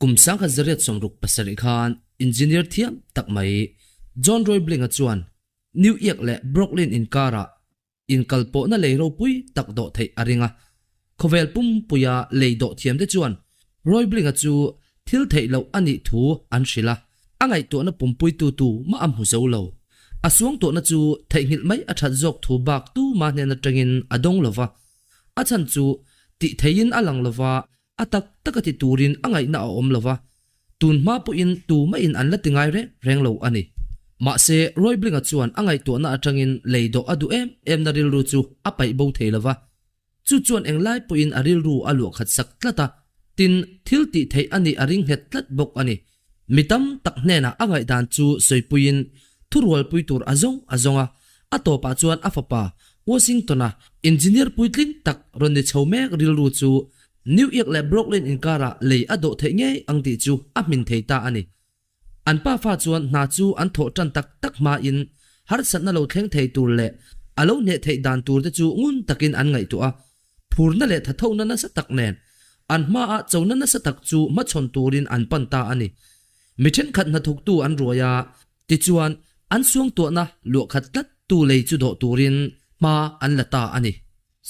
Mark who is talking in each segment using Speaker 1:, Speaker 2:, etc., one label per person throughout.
Speaker 1: Kum 1867 khan engineer thiam tak mai John Roebling-a chuan New York leh Brooklyn inkarah inkalpawhna lei ropui tak dawh theih a ring a. Khawvel pumpuia lei dawh thiamte chuan Roebling-a chu thil theih loh a nih thu an hrilh a, a ngaihtuahna pumpuitu tu mah a hmu zo lo. A suangtuahna chu theihnghilh mai a that zawk thu bak tuma hnen atangin a dawng lo va, a chhan chu tih theihin a lang lo va, A tak taka ti turin a ngaihna a awm lo va, tun hma pawhin tu mahin an la ti ngai reng reng lo a ni. Mahse, Roybling-a chuan a ngaihtuahna atangin lei dawh a duh em emna rilru chu a paih bo thei lo va, chu chuan englai pawhin a rilru a luah khat sak tlat a, tin, thil tih theih a nih a ring nghet tlat bawk a ni. Mi tam tak hnenah a ngaihdan chu sawipuiin thurualpui tur a zawng a zawng a, a tawpah chuan a fapa Washington-a engineer puitling tak rawn ni chho mek rilru chu New York leh Brooklyn inkarah lei a dawh theih ngei ang tih chu a hmin thei ta a ni. An pafa chuan hna chu an thawh tan tak tak hmain harsatna lo thleng thei tur leh a lo hneh theih dan tur te chu ngun takin an ngaihtuah a, Phurna leh thathona nasa tak nen an hmaah chona nasa tak chu hmachhawn turin an pan ta a ni. Mi thenkhat hnathawktu an ruai a, tichuan an suangtuahna luahkhat tlat tu lei chu dawh turin hma an la ta a ni.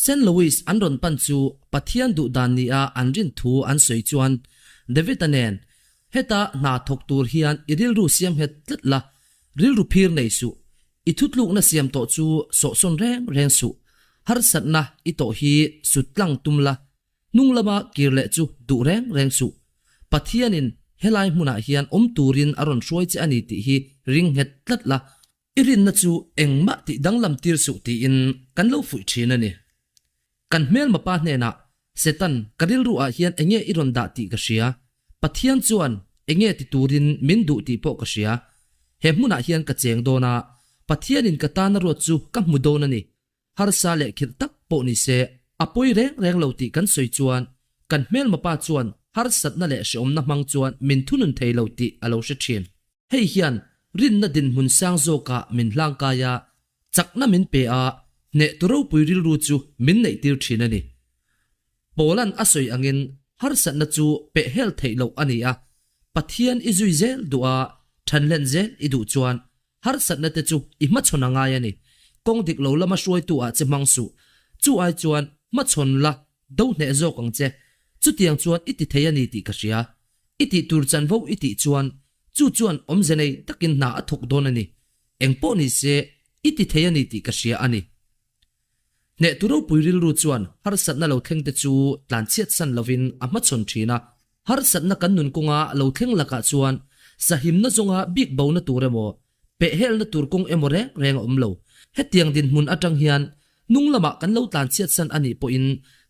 Speaker 1: Saint Louis an rawn pan chu Pathian duhdan nia an rin thu an sawi chuan David-a nen heta hna thawk tur hian i rilru siam nghet tlat la, rilru phir nei suh. I thutlukna siam tawh chu sawhsawn reng reng suh. Harsatna i tawh hi sut tlang tum la, hnung lama kir leh chu duh reng reng suh. Pathianin helai hmunah hian awm turin a rawn hruai che a ni tih hi ring nghet tlat la, i rinna chu engmah tih danglam tir suh tiin kan lo fuih thin a ni. Kan hmelma pa hnenah, Setan, ka rilru ah hian enge i rawn dah tih ka hria. Pathian chuan enge ti turin min duh tih pawh ka hria. He hmunah hian ka cheng dawn a, Pathianin ka tana ruat chu ka hmu dawn a ni. Harsa leh khirh tak pawh ni se, a pawi reng reng lo tih kan sawi chuan kan hmelma pa chuan harsatna leh hreawmna hmang chuan min thunun thei lo tih a lo hre thin. Hei hian rinna dinhmun sang zawkah min hlangkai a, chakna min pe a, hneh tu ropui rilru chu min neihtir thin a ni. Paula'n a sawi angin harsatna chu pehhel theih loh a ni a, Pathian i zui zel duh a, thanlen zel i duh chuan harsatna te chu i hmachhawn a ngai a ni. Kawng dik lo lama hruaitu ah che hmang suh. Chu ai chuan hmachhawn la do hneh zawk ang che. Chutiang chuan i ti thei a ni tih ka hria. I tih tur chanvo i tih chuan chu chuan awmze nei takin hna a thawk dawn a ni. Engpawh ni se i ti thei a ni tih ka hria a ni. Hnehtu ropui rilru chuan harsatna lo thleng te chu tlanchhiat san lovin a hmachhawn thin a. Harsatna kan nun kawnga lo thleng lakah chuan sahimna zawnga bik bona tur emaw, pehhelna tur kawng emaw reng reng a awm lo. Hetiang dinhmun atang hian hnung lamah kan lo tlanchhiat san a nih pawhin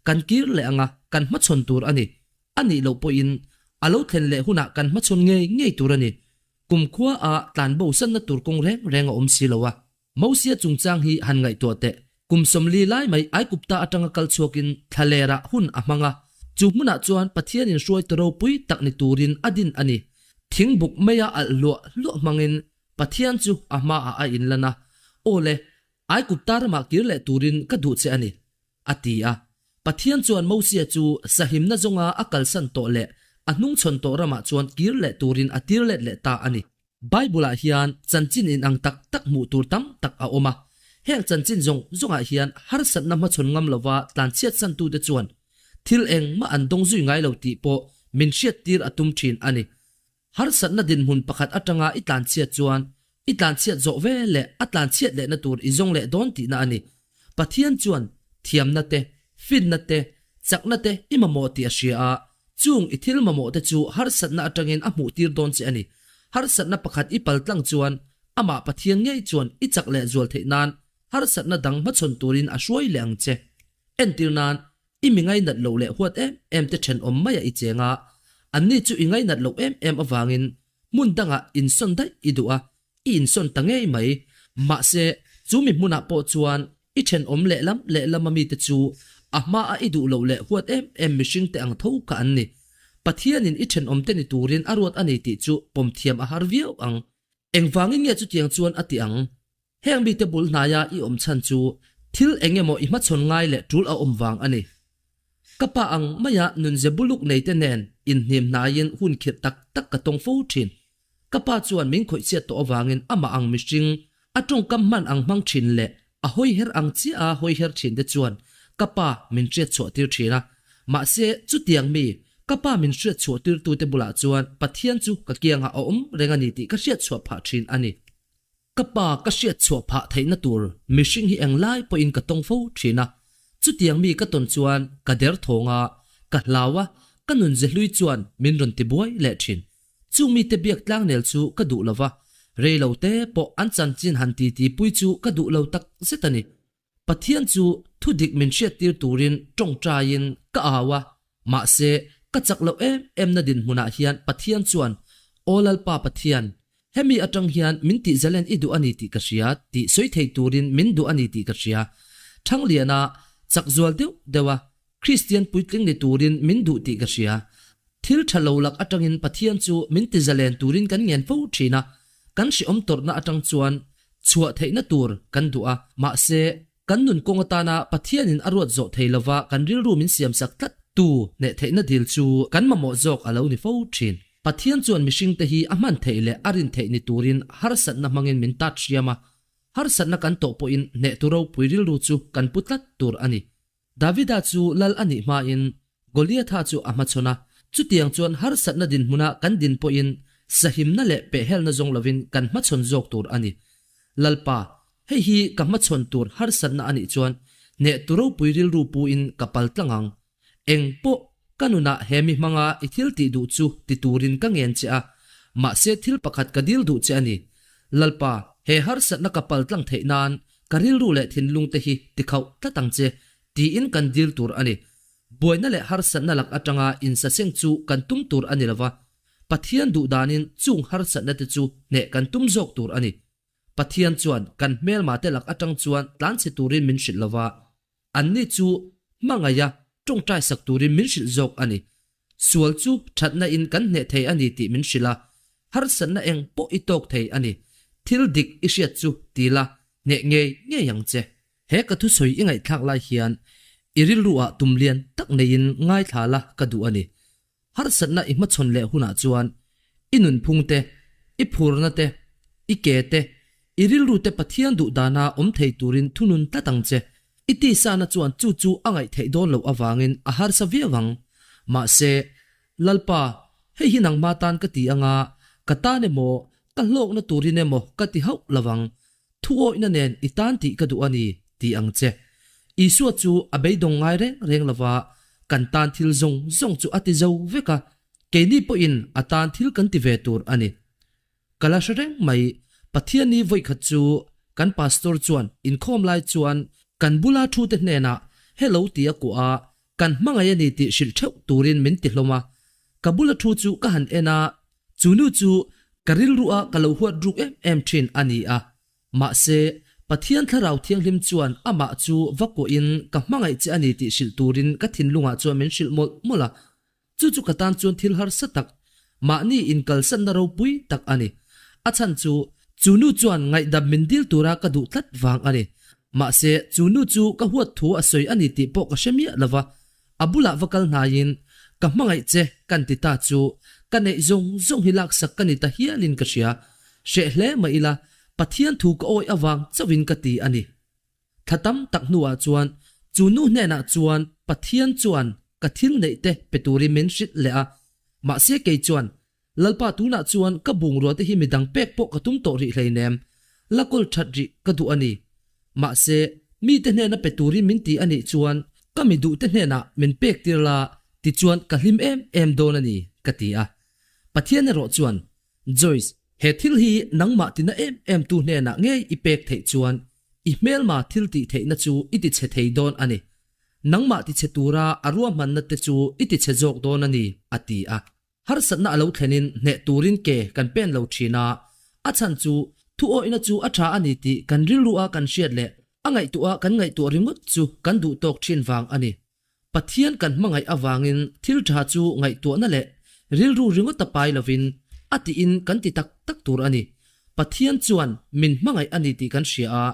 Speaker 1: kan kir leh anga kan hmachhawn tur a ni. A nih loh pawhin a lo thlen leh hunah kan hmachhawn ngei ngei tur a ni. Kumkhua a tlanbo sanna tur kawng reng reng a awm si lo a. Mosia chungchang hi han ngaihtuah teh. Kum 40 lai mai Aigupta atanga kal chhuakin thlalerah hun a hmang a. Chu hmunah chuan Pathianin hruaitu ropui tak ni turin a din a ni. Thingbuk maia alh hluah hluah hmangin Pathian chu a hmaah a inlan a. Aw le, Aigupta ramah kir leh turin ka duh che a ni, a ti a. Pathian chuan Mosia chu sahimna zawnga a kalsan tawh leh a hnungchhawn tawh ramah chuan kir leh turin a tir let leh ta a ni. Bible-ah hian chanchin inang tak tak hmuh tur tam tak a awm a. Heng chanchin zawng zawngah hian harsatna hmachhawn ngam lova tlanchhiatsantute chuan thil engmah an dawng zui ngai lo tih pawh min hriattir a tum thin a ni. Harsatna dinhmun pakhat atanga i tlanchhiat chuan i tlanchhiat zawh ve leh a tlanchhiat lehna tur i zawng leh dawn tihna a ni. Pathian chuan thiamna te, finna te, chakna te i mamawh tih a hria a, chung i thil mamawh te chu harsatna atangin a hmuhtir dawn che a ni. Harsatna pakhat i paltlang chuan amah Pathian ngei chuan i chak leh zual theih nan harsatna dang hmachhawn turin a hruai leh ang che. Entir nan, I mi ngainat loh leh huat em em te thenawm maiah i cheng a, anni chu i ngainat loh em em avangin hmun dangah insawn daih i duh a, i insawn ta ngei mai. Mahse, chu mi hmunah pawh chuan i thenawm lehlam lehlam a mite chu a hmaa i duh loh leh huat em em mihring te ang tho kha an ni. Pathianin i thenawm te ni turin a ruat a ni tih chu pawm thiam a har viau ang. Engvangin nge chutiang chuan a ti ang? Heng mite bul hnaia i awm chhan chu thil eng emaw i hmachhawn ngai leh tul a awm vang a ni. Ka pa ang maia nunze buluk neite nen inhnim hnaiin hun khirh tak tak ka tawng fo thin. Ka pa chuan min khawih chhiat tawh avangin amah ang mihring, a tawngkam hman ang hmang thin leh a hawiher ang chiah a hawiher thin te chuan ka pa min hriat chhuah tir thin a. Mahse, chutiang mi, ka pa min hriat chhuah tirtute bulah chuan Pathian chu ka kiangah a awm reng a ni tih ka hriat chhuah phah thin a ni. Ka pa ka hriat chhuah phah theihna tur mihring hi englai pawhin ka tawng fo thin a, chutiang mi ka tawn chuan ka der thawng a, ka hlau a, ka nun ze hlui chuan min rawn ti buai leh thin. Chung mite biak tlangnel chu ka duh lo va, rei lo te pawh an chanchin han titi pui chu ka duh lo tak zet a ni. Pathian chu thu dik min hriattir turin tawngtaiin ka au a, mahse ka chak loh em emna dinhmunah hian Pathian chuan, Aw Lalpa Pathian, hemi atang hian min tih zalen i duh a ni tih ka hria tih sawi thei turin min duh a ni tih ka hria. Thangliana chak zual deuh deuh a, Kristian puitling ni turin min duh tih ka hria. Thil tha lo lak atangin Pathian chu min ti zalen turin kan ngen fo thin a, kan hrehawm tawrhna atang chuan chhuah theihna tur kan duh a, mahse kan nun kawng atana Pathianin a ruat zawh thei lova kan rilru min siamsak tlat tu hneh theihna dil chu kan mamawh zawk a lo ni fo thin. Pathian chuan mihringte hi a hman theih leh a rin theih ni turin harsatna hmangin min tat hriam a, harsatna kan tawh pawhin hnehtu ropui rilru chu kan pu tlat tur a ni. Davida chu lal a nih hmain Goliatha chu a hmachhawn a, chutiang chuan harsatna dinhmuna kan din pawhin sahimna leh pehhelna zawng lovin kan hmachhawn zawk tur a ni. Lalpa, hei hi ka hmachhawn tur harsatna a nih chuan hneh tu ropui rilru puin ka pal tlang ang. Eng pawh ka nunah he mi hmanga i thil tih duh chu ti turin ka ngen che a, mahse thil pakhat ka dil duh che a ni. Lalpa, he harsatna ka pal tlang theih nan Ka rilru leh thinlung te hi tikhauh tlat ang che, tiin kan dil tur a ni. Buaina leh harsatna lak atanga insaseng chu kan tum tur a ni lova, Pathian duh danin chung harsatna te chu hneh kan tum zawk tur a ni. Pathian chuan kan hmelma te lak atang chuan tlanchhe turin min hrilh lova, anni chu hmangaih a tawngtai sak turin min hrilh zawk a ni. Sual chu thatna in kan hneh thei a ni tih min hrilh a, harsatna eng pawh i tawk thei a ni. Thil dik i hriat chu ti la, hneh ngei ngei ang che. He ka thusawi i ngaihthlak lai hian i rilru ah tum lian tak neiin ngaithla la ka duh a ni. Harsatna i hmachhawn leh hunah chuan i nunphung te, i phurna te, i ke te, i rilru te Pathian duh dana awm thei turin thunun tlat ang che. I tisana chuan chu chu a ngaih theih dawn loh avangin a harsa viau ang. Mahse, Lalpa, hei hi nangma tan ka ti anga, ka tan emaw, ka hlawkna turin emaw ka ti hauh lo ang. Thuawihna nen i tan tih ka duh a ni, ti ang che. Isua chu a beidawng ngai reng reng lova, kan tan thil zawng zawng chu a ti zo vek a, keini pawhin a tan thil kan ti ve tur a ni. Ka la hre reng mai, Pathianni vawikhat chu kan pastor chuan inkhawm lai chuan kan bula thute hnenah hello ti a kuah a, kan hmangaih a ni tih hrilh theuh turin min ti hlawm a. Ka bula thu chu ka han en a, chu nu chu ka rilru a ka lo huat ruk em em thin a ni a. Mahse, Pathian Thlarau Thianghlim chuan amah chu va kuahin ka hmangaih che a ni tih hrilh turin ka thinlungah chuan min hrilh mawlh mawlh a. Chu chu ka tan chuan thil harsa tak, mahni inkalsanna ropui tak a ni. A chhan chu, chu nu chuan ngaihdam min dil tura ka duh tlat vang a ni. Mahse, chu nu chu ka huat thu a sawi a ni tih pawh ka hre miah lo va. A bulah va kal hnaiin, Ka hmangaih che, kan ti ta chu, ka neih zawng zawng hi laksak ka ni ta hialin ka hria. Hreh hle mah ila, Pathian thu ka awih avang chauhin ka ti a ni. Thla tam tak hnuah chuan chu nu hnenah chuan Pathian chuan ka thil neih te pe turin min hrilh leh a. Mahse kei chuan, Lalpa tunah chuan ka bungrua te hi midang pek pawh ka tum tawh rih hleinem, la kawl that rih ka duh a ni. Mahse mite hnena pe turin min ti a nih chuan ka mi duhte hnenah min pek tir la tichuan ka hlim em em dawn a ni, ka ti a. Pathian erawh chuan, Joyce, he thil hi nangmah tina em em tu hnenah ngei i pek theih chuan i hmelma thil tih theihna chu i ti chhe thei dawn a ni. Nangmah ti chhe tura a ruahmanna te chu i ti chhe zawk dawn a ni, a ti a. Harsatna a lo thlenin hneh turin ke kan pen lo thin a, a chhan chu thu awihna chu a tha a ni tih kan rilru a kan hriat leh a ngaihtuah a kan ngaihtuah ringawt chu kan duh tawk thin vang a ni. Pathian kan hmangaih avangin thil tha chu ngaihtuahna leh rilru ringawt a pai lovin a tiin kan ti tak tak tur a ni. Pathian chuan min hmangaih a ni tih kan hria a,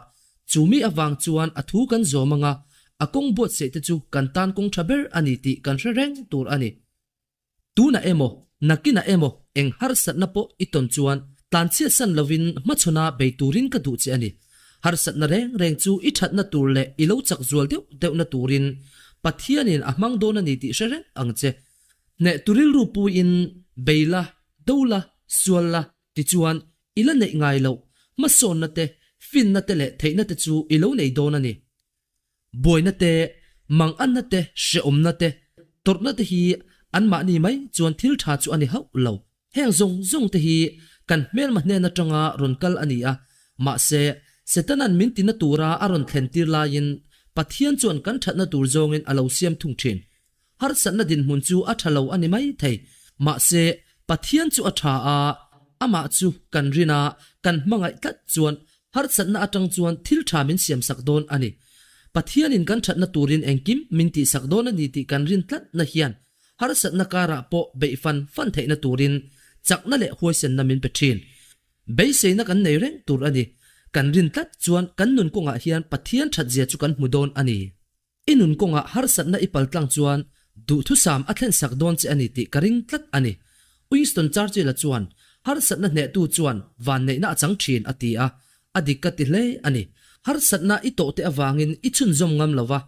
Speaker 1: chu mi avang chuan a thu kan zawm anga, A kawng buatsaih te chu kan tan kawng tha ber a ni tih kan hre reng tur a ni. Tunah emaw, nakinah emaw eng harsatna pawh i tawn chuan tlanchhiatsan lovin hmachhawn-a bei turin ka duh che a ni. Harsatna reng reng chu i thatna tur leh i lo chak zual deuh deuhna turin Pathianin a hmang dawn a ni tih hre reng ang che. Hneh tu rilru puiin bei la, do la, sual la, tichuan i la neih ngai loh hmasawnna te, finna te leh theihna te chu i lo nei dawn a ni. Buaina te, manganna te, hrehawmna te, tawrhna te hi anmahni mai chuan thil tha chu a ni hauh lo. Heng zawng zawng te hi kan hmelma hnen atanga rawn kal a ni a, mahse, Setana'n min tina tura a rawn thlen tir laiin Pathian chuan kan thatna tur zawngin a lo siam thung thin. Harsatna dinhmun chu a tha lo a ni mai thei, mahse, Pathian chu a tha a, amah chu kan rin a, kan hmangaih tlat chuan harsatna atang chuan thil tha min siamsak dawn a ni. Pathianin kan thatna turin engkim min tihsak dawn a ni tih kan rin tlatna hian harsatna karah pawh beih fan fan theihna turin chakna leh huaisenna min pe thin. Beiseina kan nei reng tur a ni. Kan rin tlat chuan kan nun kawngah hian Pathian thatzia chu kan hmu dawn a ni. I nun kawngah harsatna i paltlang chuan duhthusam a thlensak dawn che a ni tih ka ring tlat a ni. Winston Churchill-a chuan, Harsatna hnehtu chuan vanneihna a chang thin a ti a, a dik ka ti hle a ni. Harsatna i tawhte avangin i chhunzawm ngam lo va,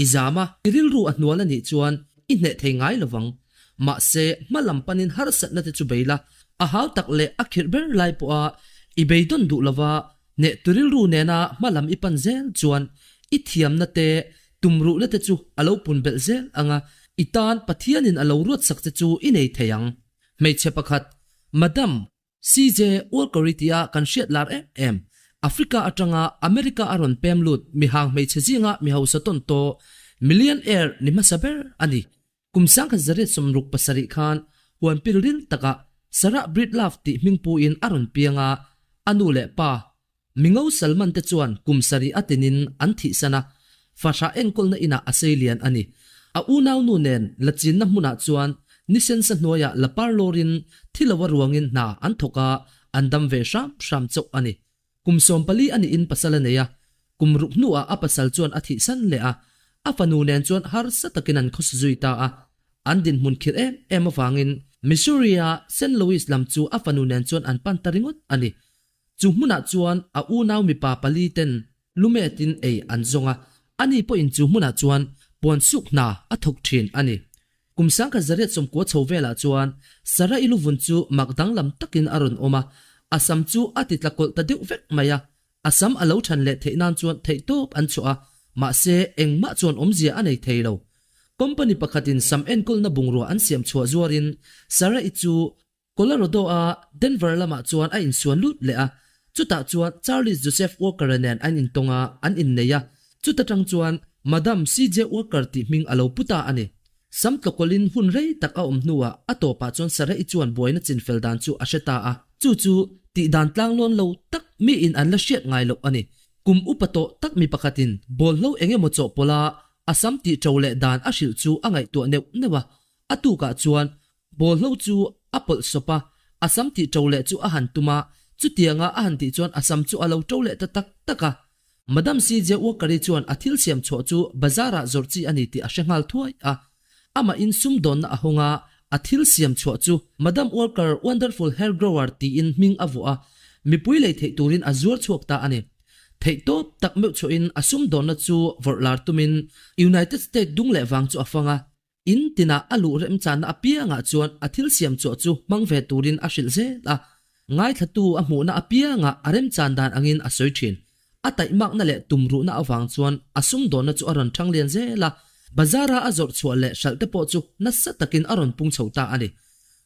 Speaker 1: i zam a, i rilru a hnual a nih chuan i hneh thei ngai lo vang. Mahse, hma lam panin harsatna te chu bei la, a hau tak leh a khirh ber lai pawha i beidawn duh lo va, Hneh tu rilru nena hma lam i pan zel chuan i thiamna te, tumruhna te chu a lo pun belh zel ang a, i tan Pathianin a lo ruatsak che chu i nei thei ang. Hmeichhe pakhat, Madam CJ Walker-i tia kan hriat lar em em, Africa atanga America a rawn pem lut mihang hmeichhe zinga mi hausa tawn tawh, millionaire ni hmasa ber a ni. Kum 1967 khan huan pil ril takah Sarah Breedlove tih hmingpuiin a rawn piang a, a nu leh pa Mingo Salman te chuan kum sarih a tinin an thihsan a, fahrah enkawlna inah a sei lian a ni. A unaunu nen la chinna hmunah chuan nisensa hnuaiah la par lawrin thi lo a ruangin hna an thawk a, an dam ve hram hram chauh a ni. Kum 14 a niin pasal a nei a, kum ruk hnuah a pasal chuan a thihsan leh a, a fanu nen chuan harsa takin an khawsa zui ta a. An dinhmun khirh em em avangin Missouri-a Saint Louis lam chu a fanu nen chuan an pan ta ringawt a ni. Chu hmunah chuan a unau mipa pali ten lumetin ei an zawng a, ani pawhin chu hmunah chuan puan suk hna a thawk thin a ni. Kum 1990 chho velah chuan Sarah-i luvun chu mak danglam takin a rawn awm a, a sam chu a ti tla kawlh ta deuh vek mai a. A sam a lo than leh theih nan chuan theihtawp an chhuah a, mahse engmah chuan awmzia a nei thei lo. Company pakhatin sam enkawlna bungrua an siam chhuah zuarin Sarah-i chu Colorado-a Denver lamah chuan a insuan lut leh a, chutah chuan Charles Joseph Walker-a nen an intawng a, an innei a. Chuta tang chuan Madam CJ Walker tih hming a lo pu ta a ni. Sam tlawkawlin hun rei tak a awm hnuah a tawpah chuan Sarah-i chuan buaina chinfel dan chu a hre ta a. Chu chu tih dan tlanglawn lo tak miin an la hriat ngai loh a ni. Kum upa tawh tak mi pakhatin bawlhlo eng emaw chawhpawlha a sam tih ṭo leh dan a hrilh chu a ngaihtuah neuh neuh a. A tukah chuan Bawlhlo chu a pawlh sawp a, a sam tih ṭo leh chu a han tum a, chutianga a han tih chuan a sam chu a lo ṭo leh ta tak tak a. Madam CJ Walker-i chuan a thil siam chhuah chu bazar-ah zawrh chi a ni tih a hre nghal thuai a. Amah in sumdawnna a hawng a, a thil siam chhuah chu Madam Walker Wonderful Hair Grower tiin hming a vuah a, mipui lei theih turin a zuar chhuak ta a ni. Theihtawp tak meuh chhuahin a sumdawnna chu vawrh lar tumin United State dung leh vang chu a fang a. In tinah a luh remchanna apiangah chuan a thil siam chhuah chu hmang ve turin a hrilh zel a, ngaithlatu a hmuhna apiangah a remchan dan angin a sawi thin. A taihmakna leh tumruhna avang chuan a sumdawnna chu a rawn thang lian zel a, bazara a zawrh chhuah leh hralh te pawh chu nasa takin a rawn pung chho ta a ni.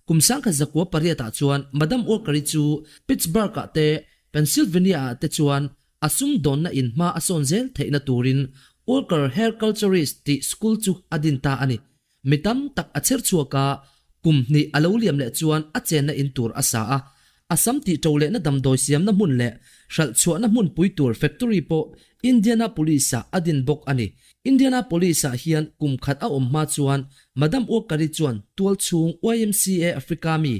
Speaker 1: Kum 1908 ah chuan Madam Walker-i chu Pittsburgh-ah te, Pennsylvania-ah te chuan A sumdawnna in hma a sawn zel theihna turin Walker Hair Culturist tih school chu a din ta a ni. Mi tam tak a chher chhuak a, kum hnih a lo liam leh chuan a chenna in tur a sa a. A sam tih ṭo lehna damdawi siamna hmun leh hralh chhuahna hmun pui tur factory pawh Indianapolis-ah a din bawk a ni. Indianapolis-ah hian kum khat a awm hma chuan Madam Walker-i chuan tual chhung YMCA Africa mi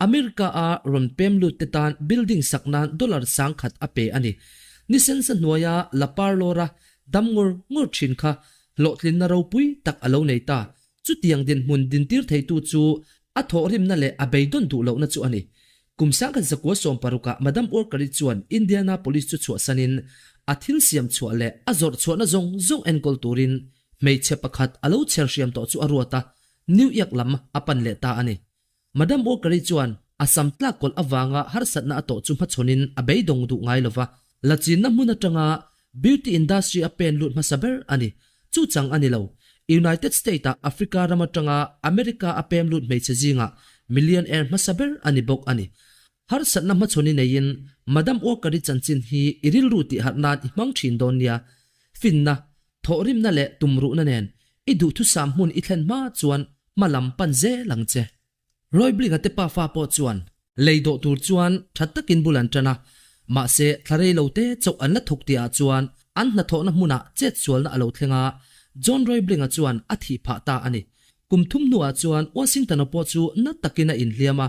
Speaker 1: America a rawn pem lut te tan building sak nan dollar 10,000 a pe a ni. Ni sensa hnuaia la par lawra dam ngur ngur thin kha. Hlawhtlinna ropui tak a lo nei ta. Chutiang dinhmun dintir theitu chu a thawhrimna leh a beidawn duh lohna chu a ni. Kum 1916 ah Madam Worker-i chuan Indianapolis chu chhuahsanin a thil siam chhuah leh a zawrh chhuahna zawng zawng enkawl turin hmeichhe pakhat a lo chher hriam tawh chu a ruat a, New York lam a pan leh ta a ni. Madam Walker-i chuan a sam tlak kawlh avanga harsatna a tawh chu hmachhawnin a beidawng duh ngai lova, la chinna hmun atanga beauty industry a pen lut hmasa ber a ni. Chu chang a ni lo. United State-ah Africa ram atanga America a pem lut hmeichhe zingah millionaire hmasa ber a ni bawk a ni. Harsatna hmachhawni neiin Madam Walker-i chanchin hi i rilru tihharh nan i hmang thin dawn nia. Finna, thawhrimna leh tumruhna nen i duhthusam hmun i thlen hma chuan hma lam pan zel ang che. Roybling-a te pafa pawh chuan lei dawh tur chuan tha takin bul an tan a, mahse thla rei lo te chauh an la thawk tihah chuan an hnathawhna hmunah chetsualna a lo thleng a, John Roybling-a chuan a thih phah ta a ni. Kum thum hnuah chuan Washington-a pawh chu na takin a inhliam a,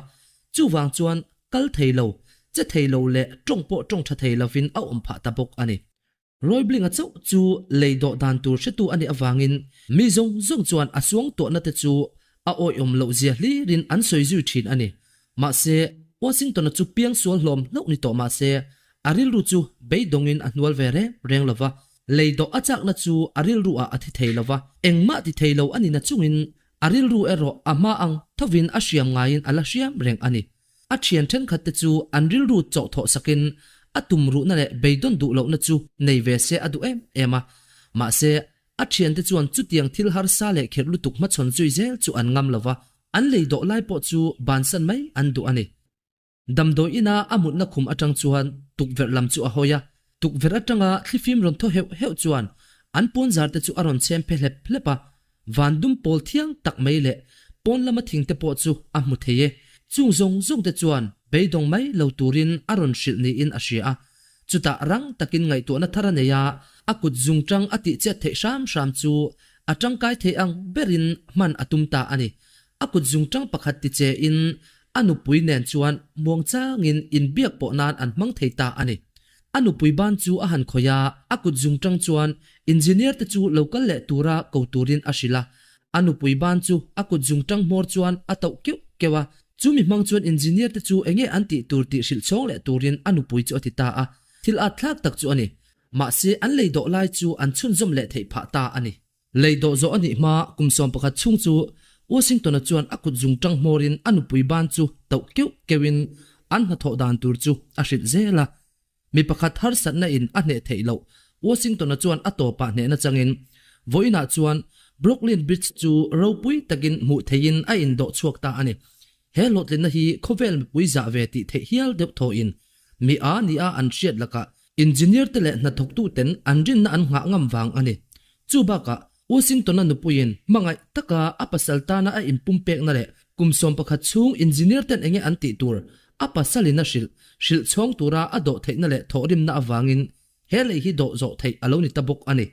Speaker 1: chuvang chuan kal thei lo, che thei lo leh tawng pawh tawng tha thei lovin a awm phah ta bawk a ni. Roiblinga chauh chu lei dawh dan tur hretu a nih avangin mi zawng zawng chuan a suangtuahna te chu a awihawm loh zia hlirin an sawi zui thin a ni. Mahse, Washington-a chu piangsual hlawm hlauh ni tawh mahse, a rilru chu beidawngin a hnual ve reng reng lo va, lei dawh a chakna chu a rilru ah a thi thei lo va, engmah ti thei lo a ni na chungin a rilru erawh a hma ang thovin a hriam ngaiin a la hriam reng a ni. A thian thenkhat te chu an rilru chawh thawh sakin a tum ruhna leh beidawn duh lohna chu nei ve se a duh em em a. Mahse, a thiante chuan chutiang thil harsa leh kherh lutuk hmachhawn zui zel chu an ngam lo va, an lei dawh lai pawh chu bansan mai an duh a ni. Damdawi ina a mutna khum atang chuan tukverh lam chu a hawi a, tukverh atanga thlifim rawn thaw heuh heuh chuan an pawnzar te chu a rawn chhem phe hlep hlep a, Van dum pawl thiang tak mai leh pawn lama thing te pawh chu a hmu thei e. Chung zawng zawng te chuan beidawng mai lo turin a rawn hrilh niin a hria a. Chutah rang takin ngaihtuahna thar a nei a, a kut zung tang a tih chet theih hram hram chu a tangkai thei ang berin hman a tum ta a ni. A kut zung tang pakhat ti che in a nupui nen chuan muangchangin inbiak pawh nan an hmang thei ta a ni. A nupui ban chu a han khawih a, a kut zung tang chuan engineer te chu lo kal leh tura ko turin a hrilh a. A nupui ban chu a kut zung tang hmawr chuan a tauh keuh keuh a, chumi hmang chuan engineer te chu enge an tih tur tih hrilh chhawng leh turin a nupui chu a ti ta a. Thil at thlak tak chu a ni. Mahse an lei dawh lai chu an chhunzawm leh theih phah ta a ni. Lei dawh zawh a nih hma kum 11 chhung chu Washington-a chuan a kut zung tang hmawrin a nupui ban chu tauh keuh keuhin an hnathawh dan tur chu a hrilh zel a. Mi pakhat harsatna in a hneh theih loh Washington-a chuan a tawpah hnehna changin vawiinah chuan Brooklyn Bridge chu ropui takin hmuh theihin a indawh chhuak ta a ni. He hlawhtlinna hi khawvel mipui zah ve tih theih hial deuh thawhin mi a nia an hriat lakah Engineer te leh hnathawktuten an rinna an nghah ngam vang a ni. Chu bakah, Washington-a nupuiin hmangaih taka a pasal tana a inpumpekna leh kum 11 chhung engineer ten enge an tih tur a pasalin a hrilh, hrilh chhawng tura a dawh theihna leh thawhrimna avangin he lei hi dawh zawh theih a lo ni ta bawk a ni.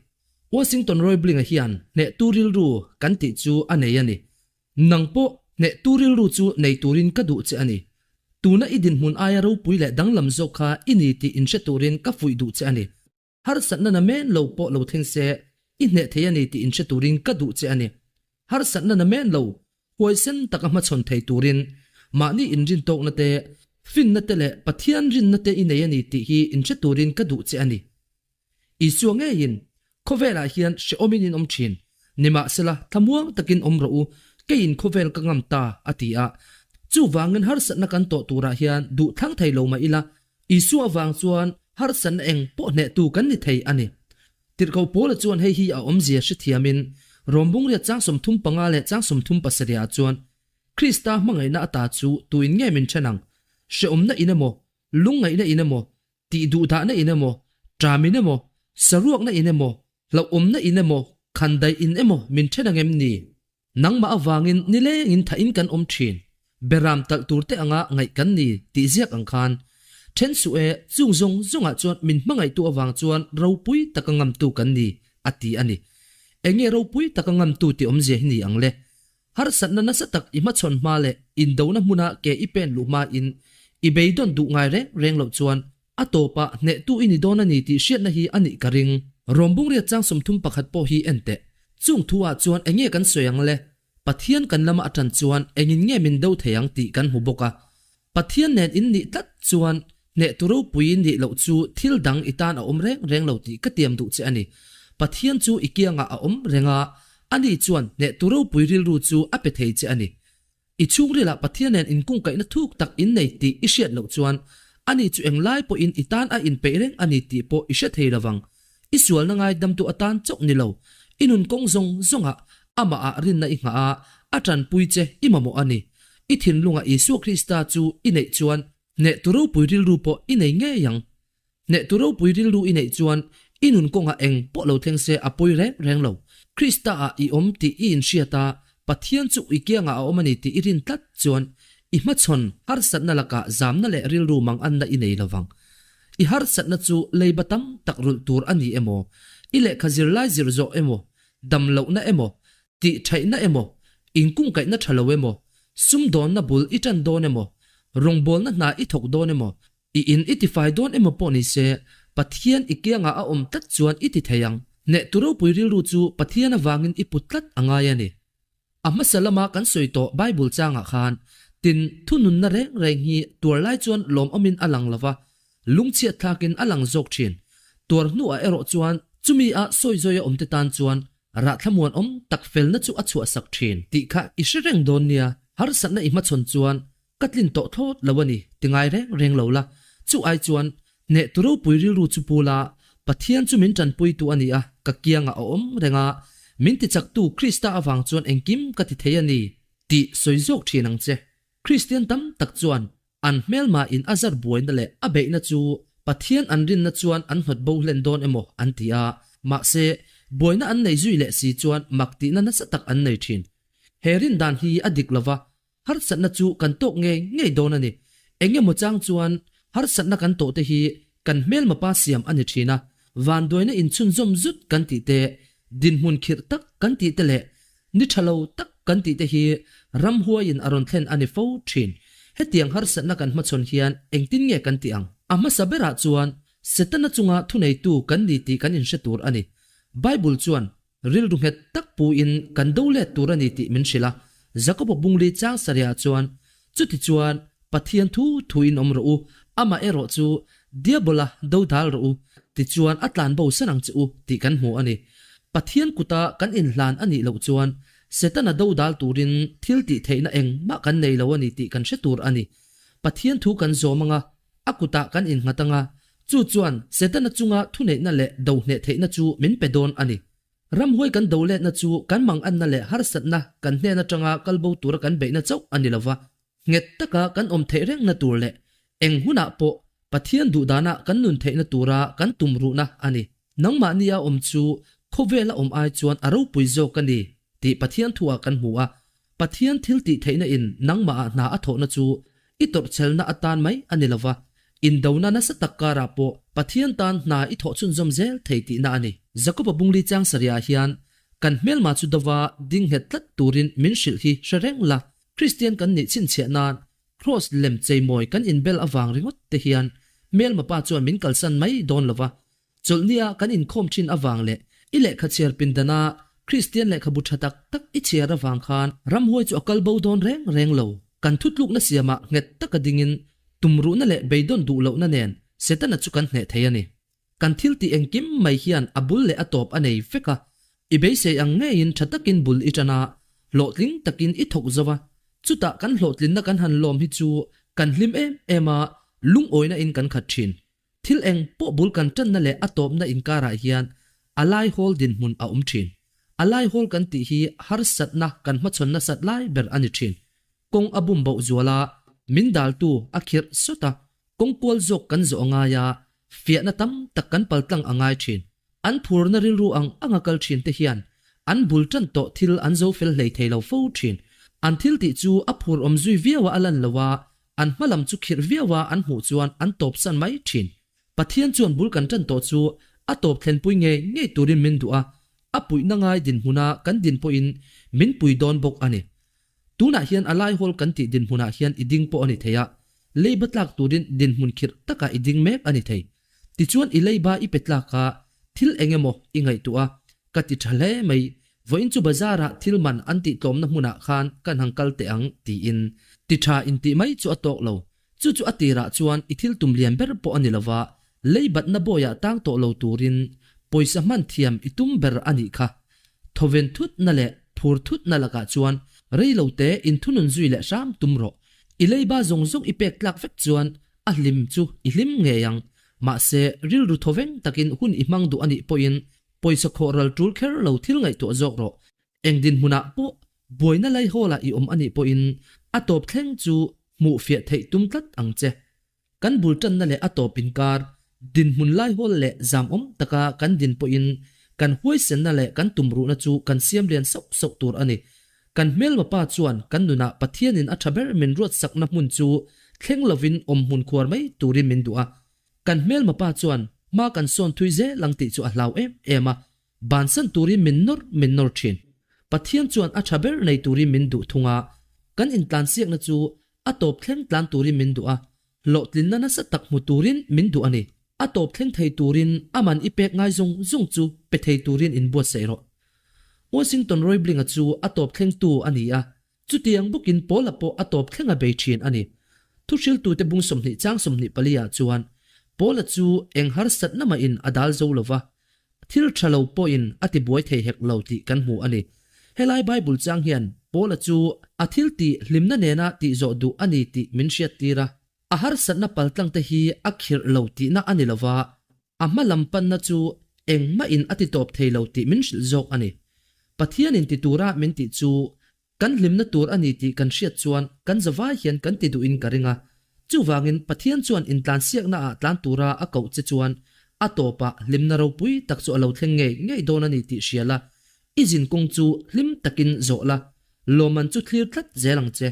Speaker 1: Washington Roebling-a hian hnehtu rilru kan tih chu a nei a ni. Nang pawh hnehtu rilru chu nei turin ka duh che a ni. Tuna i dinhmun aia ropui leh danglam zawk kha i ni tih inhre turin ka fuih duh che a ni. Harsatna na men lo pawh lo thleng se, i hneh thei a ni tih inhre turin ka duh che a ni. Harsatna na men lo, huaisen taka hmachhawn thei turin mahni inrintawkna te, finna te leh Pathian rinna te i nei a ni tih hi inhre turin ka duh che a ni. Isua ngeiin, Khawvelah hian hrehawmin in awm thin. Nimahsela, thlamuang takin awm rawh u, keiin khawvel ka ngam ta, a ti a. Chuvangin harsatna kan tawh turah hian duh thlang thei lo mah ila, Isua avang chuan harsatna eng pawh hnehtu kan ni thei a ni. Tirhkoh Paula chuan hei hi a awmzia hrethiamin, Rom Bungriat chang 35 leh chang 37 ah chuan, Krista hmangaihna ata chu tuin nge min then ang? Hrehawmna in emaw, lungngaihna in emaw, Tih duhdahna in emaw, ṭam in emaw, saruakna in emaw, hlauhawmna in emaw, khandaih in emaw min ṭhen ang em ni? Nangmah avangin nilengin thahin kan awm ṭhin. Beram talh tur te anga ngaih kan ni tih ziak ang khan. Ṭhen suh e, chung zawng zawngah chuan min hmangaihtu avang chuan ropui taka ngamtu kan ni, a ti a ni. Enge ropui taka ngamtu tih awmzia hi ni ang le? Harsatna nasa tak i hmachhawn hma leh indona hmuna ke i pen luh hmain i beidawn duh ngai reng reng loh chuan a tawpah hnehtu i ni dawn a ni tih hriatna hi a nih ka ring. Rawmbungriat chang 31 pawh hi en teh. Chung thu ah chuan enge kan sawi ang le? Pathian kan lama a tan chuan engin nge min do thei ang tih kan hmu bawk a. Pathian nen in nih tlat chuan hnehtu ropui nih loh chu thil dang i tan a awm reng reng lo tih ka tiam duh che a ni. Pathian chu i kiangah a awm reng a, ani chuan hnehtu ropui rilru chu a pe thei che a ni. I chhungrilah Pathian nen inkungkaihna thuk tak in nei tih i hriat loh chuan ani chu englai pawhin i tan a inpeih reng a ni tih pawh i hre thei lovang. I sualna ngaidamtu atan chauh ni lo, i nun kawng zawng zawngah amahah rinna i nghah a, a tanpui che i mamawh a ni. I thinlungah Isua Krista chu i neih chuan hnehtu ropui rilru pawh i nei ngei ang. Hnehtu ropui rilru i neih chuan i nun kawngah eng pawh lo thleng se a pawi reng reng lo. Krista-ah i awm tih i inhriat a, Pathian chu i kiangah a awm a ni tih i rin tlat chuan i hmachhawn harsatna lakah zamna leh rilru manganna i nei lo vang. I harsatna chu leiba tam tak rulh tur a ni emaw, i lehkha zirlai zir zawh emaw, dam lohna emaw, tih thaihna emaw, inkungkaihna tha lo emaw, sumdawnna bul i tan dawn emaw, rawngbawlna hna i thawk dawn emaw, I in i tifai dawn emaw pawh ni se, Pathian i kiangah a awm tlat chuan i ti thei ang. Hnehtu ropui rilru chu Pathian avangin i put tlat a ngai a ni. A hmasa lama kan sawi tawh Bible changah khan, tin, thununna reng reng hi tuar lai chuan lawmawmin a lang lo va, lungchhiat thlakin a lang zawk thin. Tuar hnuah erawh chuan chumi a sawi zawi a awmte tan chuan rah thlamuanawm tak felna chu a chhuahsak thin tih kha i hre reng dawn nia. Harsatna i hmachhawn chuan Ka tlin tawh thlawt lo a ni, ti ngai reng reng lo la. Chu ai chuan, hneh tu ropui rilru chu pu la, Pathian chu min tanpuitu a ni a, ka kiangah a awm reng a, min tichaktu Krista avang chuan engkim ka ti thei a ni, tih sawi zawk thin ang che. Kristian tam tak chuan an hmelma in a zar buaina leh a beihna chu Pathian an rinna chuan an hnawt bo hlen dawn emaw an ti a, mahse, buaina an nei zui leh si chuan mak tihna nasa tak an nei thin. He rindan hi a dik lova, Harsatna chu kan tawk ngei ngei dawn a ni. Eng emaw chang chuan harsatna kan tawhte hi kan hmelma pa siam a ni thin a, vanduaina inchhunzawm zut kan tih te, dinhmun khirh tak kan tih te leh ni tha lo tak kan tih te hi ramhuaiin a rawn thlen a ni fo thin. Hetiang harsatna kan hmachhawn hian engtin nge kan tih ang? A hmasa berah chuan Setana chunga thuneitu kan ni tih kan inhre tur a ni. Bible chuan Rilru nghet tak puin kan do let tur a ni tih min hrilh a, Jakob-a bungli chang sarihah chuan, Chutichuan, Pathian thu thuin awm rawh u, amah erawh chu Diabola do dal rawh u, tichuan a tlan bo san ang che u tih kan hmu a ni. Pathian kuta kan inhlan a nih loh chuan Setana do dal turin thil tih theihna engmah kan nei lo a ni tih kan hre tur a ni. Pathian thu kan zawm anga a kutah kan innghat anga, Chu chuan Setana chunga thuneihna leh dohneh theihna chu min pe dawn a ni. Ramhuai kan doletna chu kan manganna leh harsatna kan hnen atanga kalbo tura kan beihna chauh a ni lova, nghet taka kan awm theih rengna tur leh eng hunah pawh Pathian duhdana kan nun theihna tura kan tum ruhna a ni. Nangmahni a awm chu khawvela awm ai chuan a ropui zawk a ni tih Pathian thuah kan hmu a. Pathian thil tih theihna in nangmahah hna a thawhna chu I tawrhchelna atan mai a ni lova, indona nasa tak karah pawh Pathian tan hna i thawh chhunzawm zel thei tihna a ni. Jakob-a bungli chang sarihah hian kan hmelma chu dova ding nghet tlat turin min hrilh hi hre reng la. Kristian kan nih chhinchhiah nan Kraws lem cheimawi kan inbel avang ringawt te hian hmelma pa chuan min kalsan mai dawn lova, Chawlhnia kan inkhawm thin avang leh i lehkha chhiar pindana Kristian lehkhabu tha tak tak i chhiar avang khan ramhuai chu a kal bo dawn reng reng lo. Kan thutlukna siamah nghet taka dingin tumruhna leh beidawn duh lohna nen Setana chu kan hneh thei a ni. Kan thil tih engkim mai hian a bul leh a tawp a nei vek a. I beisei ang ngeiin tha takin bul i tan a, hlawhtling takin i thawk zo a. Chutah kan hlawhtlinna kan han lawm hi chu kan hlim em em a, lungawina in kan khat thin. Thil eng pawh bul kan tanna leh a tawpna inkarah hian a laihawl dinhmun a awm thin. A laihawl kan tih hi harsatna kan hmachhawn nasat lai ber a ni thin. Kawng a bum boh zual a, min daltu a khirh sawt a, kawng kual zawk kan zawh a ngai a, fiahna tam tak kan paltlang a ngai thin. An phurna rilru ang anga kal thin te hian an bul tan tawh thil an zo fel hlei thei lo fo thin. An thil tih chu a phur awm zui viau a a lan lo a, An hma lam chu khirh viau a an hmuh chuan an tawp san mai thin. Pathian chuan bul kan tan tawh chu a tawp thlenpui ngei ngei turin min duh a, a puihna ngai dinhmuna kan din pawhin min pui dawn bawk a ni. Tunah hian a laihawl kan tih dinhmunah hian i ding pawh a ni thei a, leiba tlak turin dinhmun khirh takah i ding mek a ni thei. Tichuan i leiba i pe tlak a, thil eng emaw i ngaihtuah a, ka ti tha hle mai. Vawiin chu bazar-ah thil man an tih tlawmna hmunah khan kan han kal teh ang, tiin. Ti tha intih mai chu a tawk lo. Chu chu a tirah chuan i thil tum lian ber pawh a ni lova, lei batna bawiah tang tawh lo turin pawisa hman thiam i tum ber a nih kha. Thawven thutna leh phur thutna lakah chuan rei lo te inthunun zui leh hram tum rawh. I leiba zawng zawng i pek tlak vek chuan a hlim chu i hlim ngei ang. Mahse, rilru thawveng takin hun i hmang duh a nih pawhin pawisa khawh ral tul kher lo thil ngaihtuah zawk rawh. Eng dinhmunah pawh buaina laihawlah i awm a nih pawhin a tawp thleng chu hmuh fiah theih tum tlat ang che. Kan bul tanna leh a tawp inkar, dinhmun laihawl leh zamawm taka kan din pawhin kan huaisenna leh kan tumruhna chu kan siam lian sauh sauh tur a ni. Kan hmelma pa chuan kan nunah Pathianin a tha ber min ruatsakna hmun chu thleng lovin awm hmun khuar mai turin min duh a. Kan hmelma pa chuan hma kan sawn thui zel ang tih chu a hlau em em a, bansan turin min nawr min nawr thin. Pathian chuan a tha ber nei turin min duh thung a, kan intlansiakna chu a tawp thleng tlan turin min duh a, hlawhtlinna nasa tak hmu turin min duh a ni. A tawp thleng thei turin a man i pek ngai zung zung chu pe thei turin inbuatsaih rawh. Washington Roebling-a chu a tawp thlengtu a ni a, Chutiang bawkin Paula pawh a tawp thleng a bei thin a ni. Thuhriltute bung 20 chang 24 ah chuan Paula chu eng harsatna mahin a dal zo lo va, thil tha lo pawhin a ti buai thei hek lo tih kan hmu a ni. Helai Bible chang hian Paula chu a thil tih hlimna nena tih zawh duh a ni tih min hriattir a. A harsatna paltlangte hi a khirh lo tihna a ni lo va, A hma lam panna chu engmahin a ti tawp thei lo tih min hrilh zawk a ni. Pathianin ti tura min tih chu kan hlimna tur a ni tih kan hriat chuan kan zavai hian kan ti duhin ka ring a. Chuvangin Pathian chuan intlansiakna ah tlan tura a koh che chuan a tawpah hlimna ropui tak chu a lo thleng ngei ngei dawn a ni tih hria la, i zinkawng chu hlim takin zawh la, lawmman chu thlir tlat zel ang che.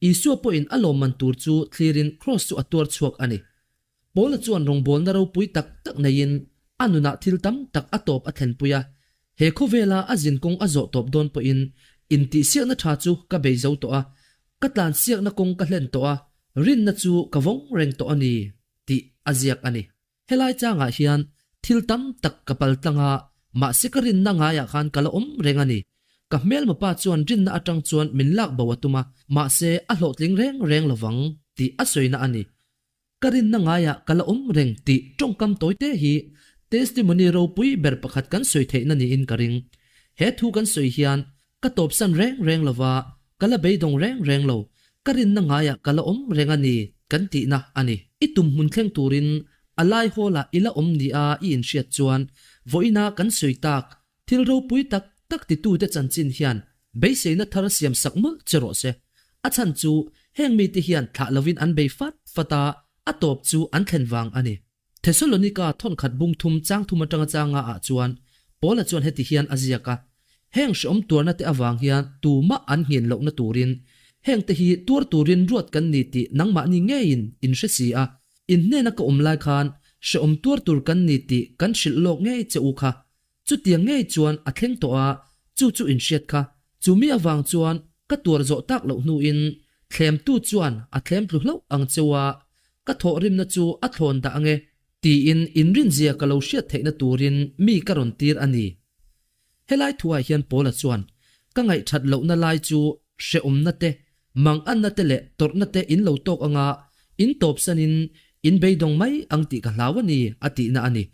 Speaker 1: Isua pawhin a lawmman tur chu thlirin kraws chu a tuar chhuak a ni. Paula chuan rawngbawlna ropui tak tak neiin a nunah thil tam tak a tawp a thlenpui a. He khawvela a zinkawng a zawh tawp dawn pawhin intihsiakna tha chu ka bei zo tawh a, ka tlansiakna kawng ka hlen tawh a, rinna chu ka vawng reng tawh a ni, tih a ziak a ni. Helai changah hian thil tam tak ka pal tlang a, mahse ka rinna ngaiah khan ka la awm reng a ni. Ka hmelma pa chuan rinna atang chuan min lak bo a tum a, mahse a hlawhtling reng reng lovang, tih a sawina a ni. Ka rinna ngaiah ka la awm reng tih tawngkam tawite hi testimony ropui ber pakhat kan sawi theihna niin ka ring. He thu kan sawi hian ka tawpsan reng reng lova, ka la beidawng reng reng lo, ka rinna ngaiah ka la awm reng a ni kan tihna a ni. I tum hmun thleng turin a lai hawlah i la awm nia i inhriat chuan vawiina kan sawi tak Thil ropui tak tak titute chanchin hian beiseina thar siam sak mawlh che rawh se. A chhan chu heng mite hian thlah lovin an bei fat fat a, a tawp chu an thlen vang a ni. Thesalonika thawnkhat bung thum chang thum atanga changa ah chuan Paula chuan heti hian a ziak a, Heng hreawm tuarna te avang hian tumah an nghin lohna turin hengte hi tuar turin ruat kan ni tih nangmahni ngeiin in hre si a, in hnena ka awm lai khan hreawm tuar tur kan ni tih kan hrilh lawk ngei che u kha. Chutiang ngei chuan a thleng tawh a, chu chu inhriat kha. Chu mi avang chuan ka tuar zawh tak loh hnuin thlemtu chuan a thlem tlu hlauh ang cheu a, ka thawhrimna chu a thlawn dah ange tiin inrinzia ka lo hriat theihna turin mi ka rawn tir a ni. Helai thuah hian Paula chuan ka ngaihthat lohna lai chu hrehawmna te, manganna te leh tawrhna te in lo tawk anga in tawpsanin in beidawng mai ang tih ka hlau a ni, a tihna a ni.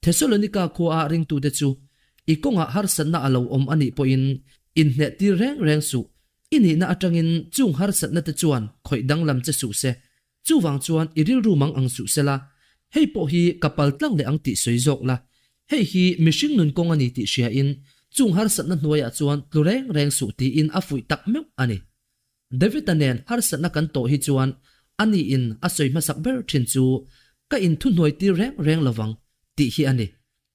Speaker 1: Thesalonika khuaa ringtute chu i kawngah harsatna a lo awm a nih pawhin inhneh tir reng reng suh, i nihna atangin chung harsatna te chuan khawih danglam che suh se, Chuvang chuan i rilru mang ang suh sela, hei pawh hi ka pal tlang leh ang tih sawi zawk la. Hei hi mihring nun kawng a ni tih hriain chung harsatna hnuaiah chuan tlu reng reng suh tiin a fuih tak meuh a ni. David-a nen harsatna kan tawh hi chuan aniin a sawi hmasak ber thin chu ka inthuhnuai tir reng reng lovang tih hi a ni.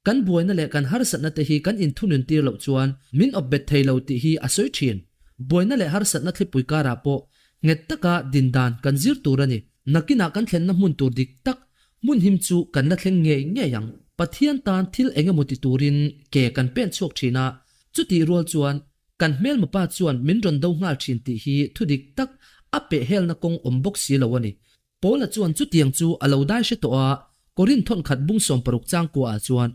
Speaker 1: Kan buaina leh kan harsatna te hi kan inthunun tir loh chuan min awp bet thei lo tih hi a sawi thin. Buaina leh harsatna thlipui karah pawh nghet taka din dan kan zir tur a ni. Nakinah kan thlenna hmun tur dik tak hmun him chu kan la thleng ngei ngei ang. Pathian tan thil eng emaw ti turin ke kan pen chhuak thin a, chutih rual chuan kan hmelma pa chuan min rawn do nghal thin tih hi thu dik tak a pehhelna kawng awm bawk si lo a ni. Paula chuan chutiang chu a lo dai hre tawh a, Korinth thawnkhat bung 60 changkuaah chuan,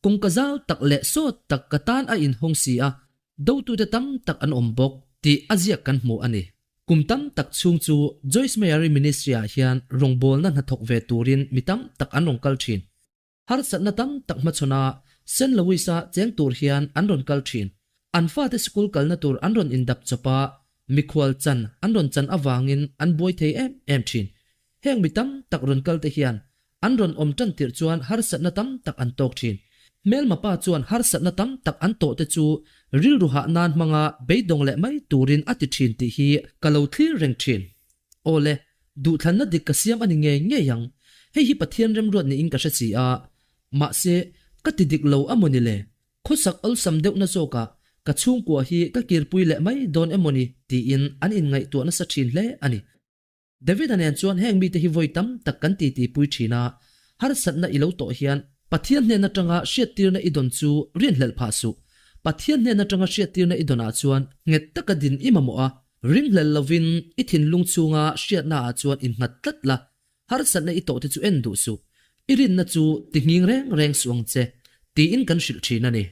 Speaker 1: Kawngka zau tak leh sawt tak ka tan a inhawng si a. Dotute tam tak an awm bawk tih a ziak kan hmu a ni. Kum tam tak chhung chu Joyce Meyer-i ministry-ah hian rawngbawlna hnathawk ve turin mi tam tak an rawn kal thin. Harsatna tam tak hmachhawn a Saint Louis-a cheng tur hian an rawn kal thin. An fate school kalna tur an rawn indap chawp a, mikhual chan an rawn chan avangin an buai thei em em thin. Heng mi tam tak rawn kal te hian an rawn awm tan tirh chuan harsatna tam tak an tawk thin. Hmelma pa chuan harsatna tam tak an tawh te chu rilru hah nan hmanga beidawng leh mai turin a ti thin tih hi ka lo thlir reng thin. Aw le, duhthlanna dik ka siam a ni ngei ngei ang. Hei hi Pathian remruat niin ka hre si a. Mahse, ka ti dik lo a maw ni le? Khawsak awlsam deuhna zawkah ka chhungkua hi ka kirpui leh mai dawn emaw ni tiin an inngaihtuah nasa thin hle a ni. David-a nen chuan heng mite hi vawi tam tak kan titi pui thin a, harsatna i lo tawh hian Pathian hnen atanga hriattirna i dawn chu rinhlelh phah suh. Pathian hnen atanga hriattirna i dawnah chuan nghet taka din i mamawh a, ringhlel lovin i thinlung chhunga hriatnaah chuan innghat tlat la, harsatna i tawhte chu en duh suh. I rinna chu ti nghing reng reng suh ang che, tiin kan hrilh thin a ni.